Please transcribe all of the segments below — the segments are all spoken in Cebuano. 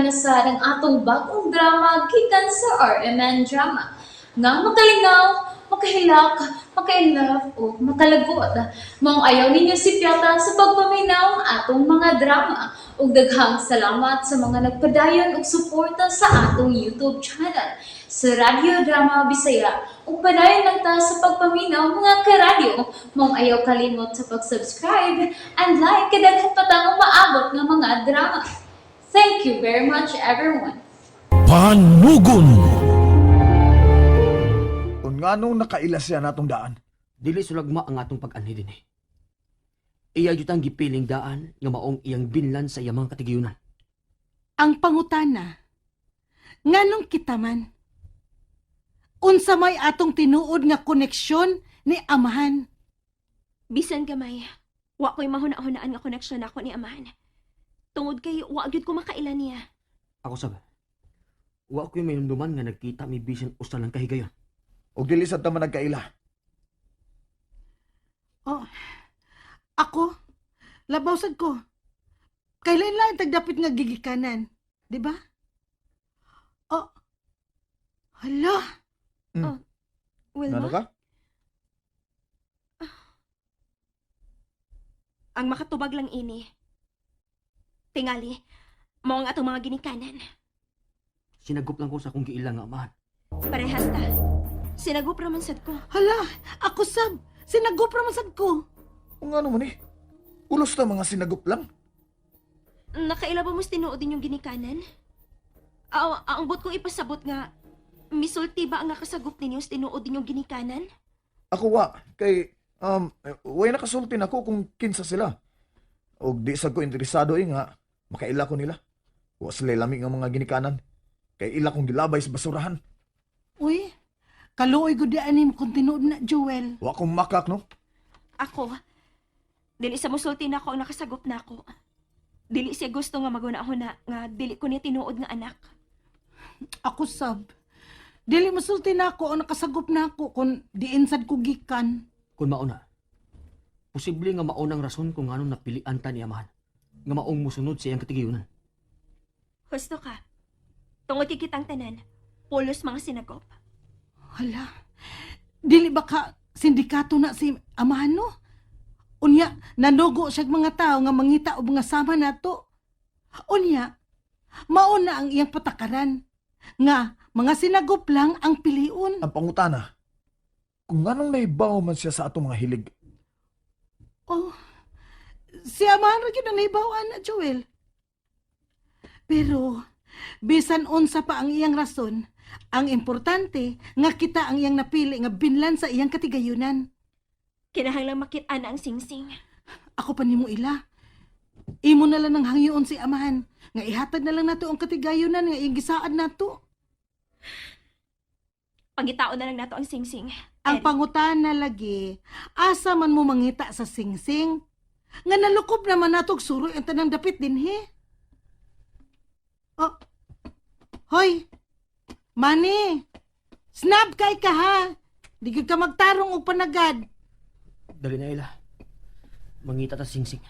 Balikan na sa ang atong bagong drama gikan sa RMN Drama. Nga makalingaw, makahilak, maka-inlove o makalagot. Maong ayaw ninyo sipyata sa pagpaminaw ang atong mga drama. Ug daghang salamat sa mga nagpadayon og suporta sa atong YouTube channel sa Radyo Drama Bisaya. Ug padayon lang ta sa pagpaminaw, mga karadyo. Maong ayaw kalimot sa pag-subscribe and like kay daghan pa tang umaabot nga mga drama. Thank you very much, everyone. Panugon. Kung nganong nakaila siya natong daan. Dili sulagma ang atong pag-anhi dinhi. Iya jud ang gipiling daan nga maong iyang binlan sa iyang mga katigayunan. Ang pangutana, nganong kita man? Unsa may atong tinuod nga koneksyon ni Amahan? Bisan gamay, wa ko'y mahuna-hunaan nga koneksyon nako ni Amahan. Tungod kay wa gyud ko makaila niya. Ako sab. Wa ko'y mahinumduman nga nagkita mi bisan usa lang kahigayon. Og dili sad ta man nagkaila. Oh, ako, labaw sad ko. Kailan lang tagdapit nga gigikanan, di ba? Oh, hala, Wilma, Ngano ka? Ang makatubag lang ini. Tingali, mao ang atong mga ginikanan. Sinagup lang ko sa akong giila nga amahan. Parehas ta. Sinagup ra man sad ko. Hala, ako sab, sinagup ra man sad ko. Kung ngano man eh. Ulos ta mga sinagup lang. Nakaila ba mo tinuod din yung ginikanan? Aw, ang but kong ipasabot nga, misulti ba ang nakasagup ninyo sa tinuod din yung ginikanan? Ako wa kay way nakasulti nako kung kinsa sila. Og di sad ko interesado eh nga makaila ko nila. Wa sila lami nga mga ginikanan. Kay ila kong gilabay sa basurahan. Uy, kaluoy gud ani mo kung tinuod na, Joel. Wa kong makak, no. Ako, dili sa musulti na ako ang nakasagup na ako. Dili siya gusto nga maguna-huna nga dili ko niya tinuod nga anak. Ako sab. Dili masulti na ako o nakasagup na ako kung diin sad ko gikan. Kung mauna, posible nga maunang rason kung nganong napilian ta ni amahan nga maong musunod sa iyang katigayunan. Husto ka. Tungod kay kitang tanan, pulos mga sinagop. Hala, dili ba ka sindikato na si Amahan, no? Unya, nanugo siya mga tao nga mangita og mga sama nato. Unya, mauna ang iyang patakaran nga mga sinagup lang ang piliun. Ang pangutana, kung nganong nahibaw man siya sa atong mga hilig. Oh, si Amahan ra gyud ang nahibaw-an na, Joel. Pero, bisan unsa pa ang iyang rason, ang importante nga kita ang iyang napili nga binlan sa iyang katigayunan. Kinahanglang makit-an na ang singsing. Ako pa nimo ila. Imo na lang ang hangyoon si Amahan nga ihatag na lang nato ang katigayunan nga iyang gisaad nato. Pangitaon na lang nato ang singsing. Ang Eric. pangutana lagi, asa man mo mangita sa singsing? Nga nalukob naman natog suroy ang tanang dapit dinhi. Oh. Hoy. Mani. Snap kay ka ha. Di gyud ka magtarong og panagad. Dali na, ila. Mangita ta singsing.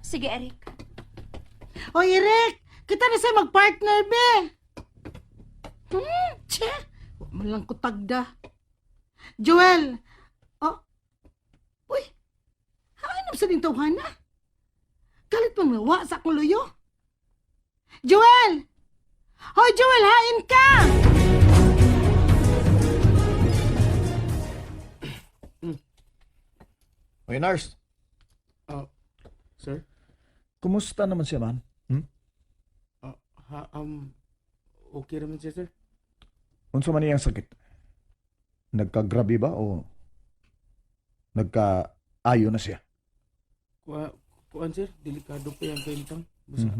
Sige, Eric. Hoy, Eric, kita na sa magpartner be. Che. Wa man lang ko tagda. Joel. Oh. Uy. Haanap sa din tawhana. Kalit pang nawa sa akong luyo. Joel! Hoy, Joel, hain ka! Oy, nurse, Sir? kumusta naman siya man? Ha, okay naman siya, sir. Unsa man iyang sakit? Nagkagrabe ba o nagka-ayo na siya? Kuan, sir, delikado pa yung kahintang. Basta,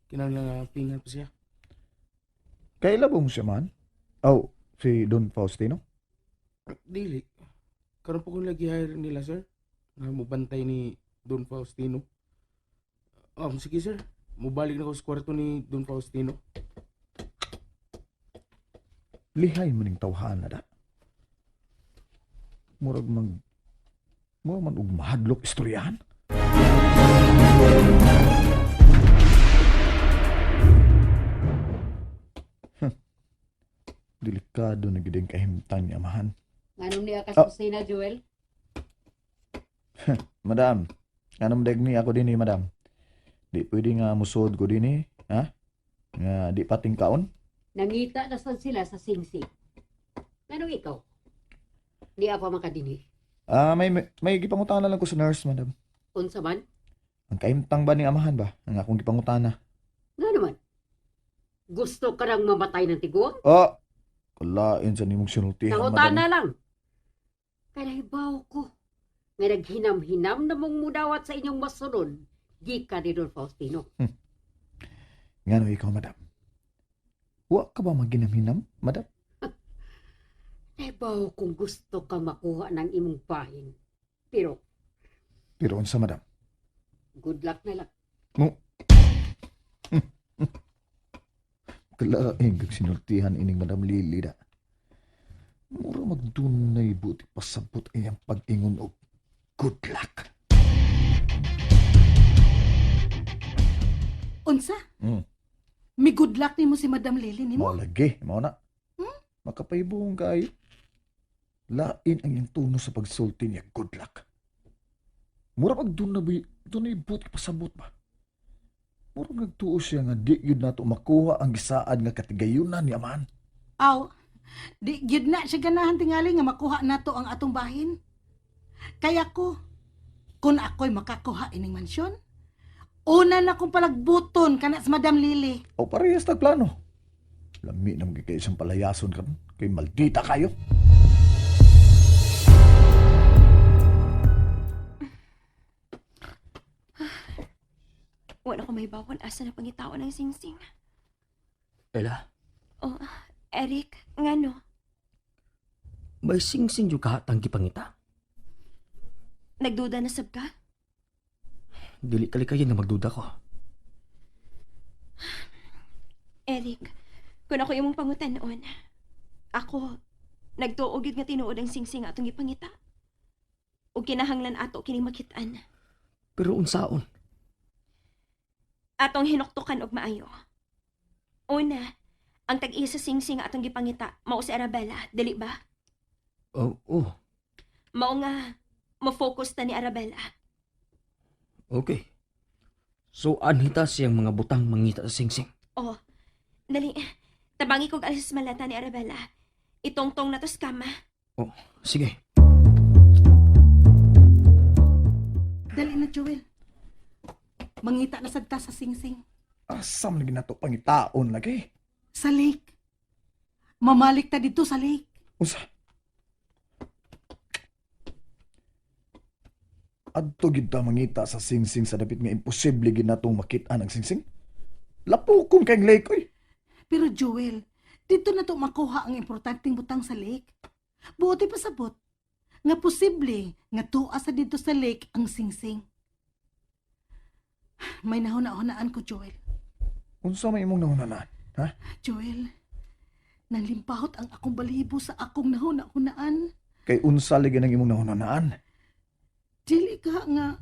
kinahanglan nga pingan pa siya. Kaila ba mo siya man? Oh, si Don Faustino? Dili. Karon pa kong lagi hire nila, sir. Nga mubantay ni Don Faustino. Sige, sir. Mubalik na ko sa kwarto ni Don Faustino. Lihay man ning tawhan na da. Murag man og mahadlok istoryahan. Delikado na gid ang kahimtang ni amahan. Nganong niya ka Ah. sa kusina, Joel? Madam, anong dagni ako dinhi, madam? Di pwede nga musod ko dinhi, ha? Nga di pating kaon? Nangita na sad sila sa singsing. Nganong ikaw? Di pa makadini. Ah, may gipangutana lang ko sa nurse, madam. Unsa man? Ang kahimtang ba ni amahan ba? Ang akong gipangutana. Nga naman. Gusto ka nang mamatay ng tiguang? Oh, kalain sa nimong sinultihan, madam. Nangutana lang. Kaya nahibaw ko. Nga naghinam-hinam na mong mudawat sa inyong masunod. Gikan ni Don Faustino. Ngano ikaw, madam? Wa ka ba maginamhinam, madam? Nahibaw kung gusto ka makuha ng imong bahin. Pero Pero unsa, madam? good luck na lang. Mo. Kalain kag sinultihan ining Madam Lily da. Mura magdunay buti pasabot iyang pag-ingon og good luck. Unsa? Mi good luck nimo si Madam Lily nimo. Mao lagi, mao na. Makapahibuong kayo. Lain ang iyang tono sa pagsulti niya, good luck. Mura pag dunay buti pasabot ba? Mura nagtuo siya nga di yun nato makuha ang gisaad nga katigayunan ni amahan. Aw, di gyud na siya ganahan tingali nga makuha nato ang atong bahin. Kaya ko, kung ako'y makakuha ining mansyon, una na kong palagbuton kana sa Madam Lily. O parehas tag plano. Lami na magigay isang palayason ka kay maldita kayo. Wala ko may bawon asa na pangitaon ang singsing. Ella, Oh, Eric, ngano? may singsing yung kahatang gipangita. Nagduda na sab ka? Dili kalikayan nga magduda ko. Eric, kung ako imong pangutanon, ako, nagtuo gyud nga tinuod ang singsing atong gipangita. Ug kinahanglan ato kining makit-an. Pero unsaon? Atong hinuktukan og maayo. Una, ang tag-iya sa singsing atong gipangita mao si Arabella, dili ba? Oh, oh, Mao nga mo-focus ta ni Arabella. okay. So anhita siyang mga butang mangita sa singsing. Oh, dali. Tabangi kog alis malata ni Arabella. Itongtong na to sa kama. Oh, sige. Dali na, Joel. Mangita na sad ta sa singsing. Asam lagi nato pangitaon lagi. Sa lake. Mamalik ta dito sa lake. Unsa? Adto gid ta mangita sa singsing sa dapit nga imposible gid natong makit-an ang singsing. Lapukon kay lake oy. Pero Joel, dito na to makuha ang importanteng butang sa lake. Buti pasabot nga posible nga tuwa sa dito sa lake ang singsing. May nahuna-hunaan ko, Joel. Unsa may imong nahunanaan? Ha? Joel, nanlimpahot ang akong balibo sa akong nahuna-hunaan. Kay unsa lagi nang imong nahunanaan? Dili ka nga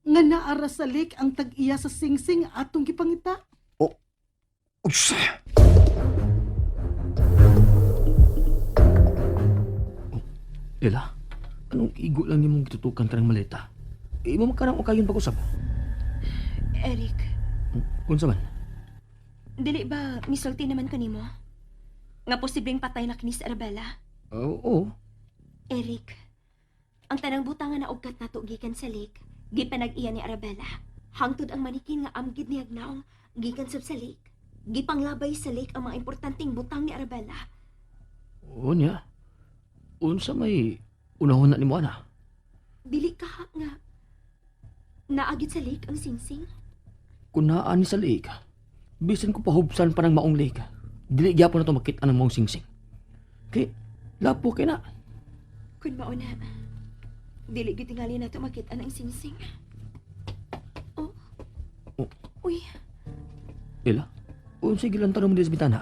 nga naara sa lake ang tag-iya sa singsing atong gipangita. Unsa? Ella, anong igo lang nimong gitutukan kanang maleta? Imo man kanang ukayon pag-usab. Eric, Unsa man? dili ba misulti naman kanimo? Nga posibleng patay na kini si Arabella? Oo. Oh, Eric, ang tanang butang nga naugkat nato gikan sa lake, gipanag-iya ni Arabella. Hangtod ang manikin nga amgid ni Agnaong gikan sab sa lake. Gipanglabay sa lake ang mga importanteng butang ni Arabella. Oo niya. Unsa may unahon na nimo ana? Dili ka nga naagit sa lake ang singsing. Kung naa ni sa lake, bisan ko pahubsan pa ng maong lake, dili gyapon na to makita ng maong singsing. Kay, lapo kay na. Kun mao na, dili gyud tingali nato makita ang singsing. Oh. Oh. Uy, Ella, unsay gilantaw mo diri sa bitana?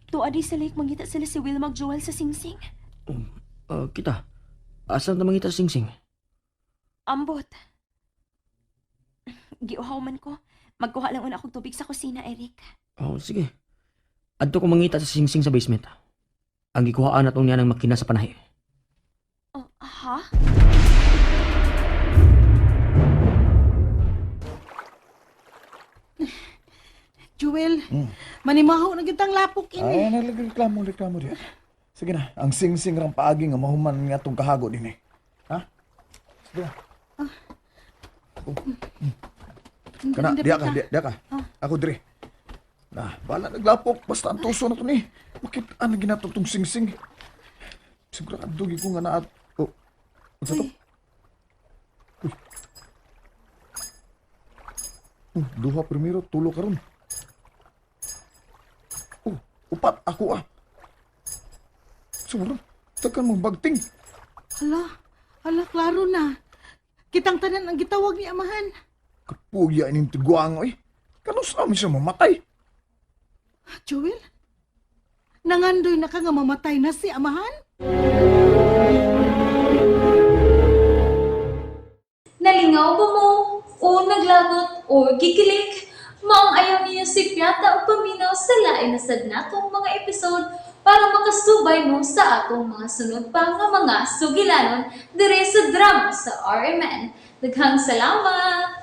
tuwa di sa lake mangita sila si Wilma ug Joel sa singsing. Ah, kita. Asa na mangita sa singsing? Ambot. Giuhaw man ko. Magkuha lang una akong tubig sa kusina, Eric. Oh, sige. Adto ko mangita sa singsing sa basement. Ang gikuhaan natong niya ng makina sa panahi. Oh, ha? Jewel, manimaho na kitang lapok Ay, ini. nagreklamo, reklamo diya. Sige na, ang sing-sing rang paagi nga mahuman nga tong kahago din eh. Ha? Sige na. Oh. Kana, diya ka, diya, diya ka. Ako dire. Na, bala naglapok, basta ang tuso na to ni. Makita na ginatong tong sing-sing. Sigurado gyud ko nga naa. Oh, unsa to? Uy. Oh, duha primero, tulo karon. Oh, upat ako ah. Siguro, takan mong bagting. Hala, hala, klaro na. Kitang tanan ang gitawag ni amahan. Kapuya ining tiguang oy. Kanus namin siya mamatay. Jewel, nangandoy na ka nga mamatay na si amahan? Nalingaw ba mo? O naglagot o gikilig? Maong ayaw niyo si Piata o paminaw sa lain na sad natong mga episode para makasubay mo sa atong mga sunod pa nga mga sugilanon dire sa drama sa RMN. Daghang salamat!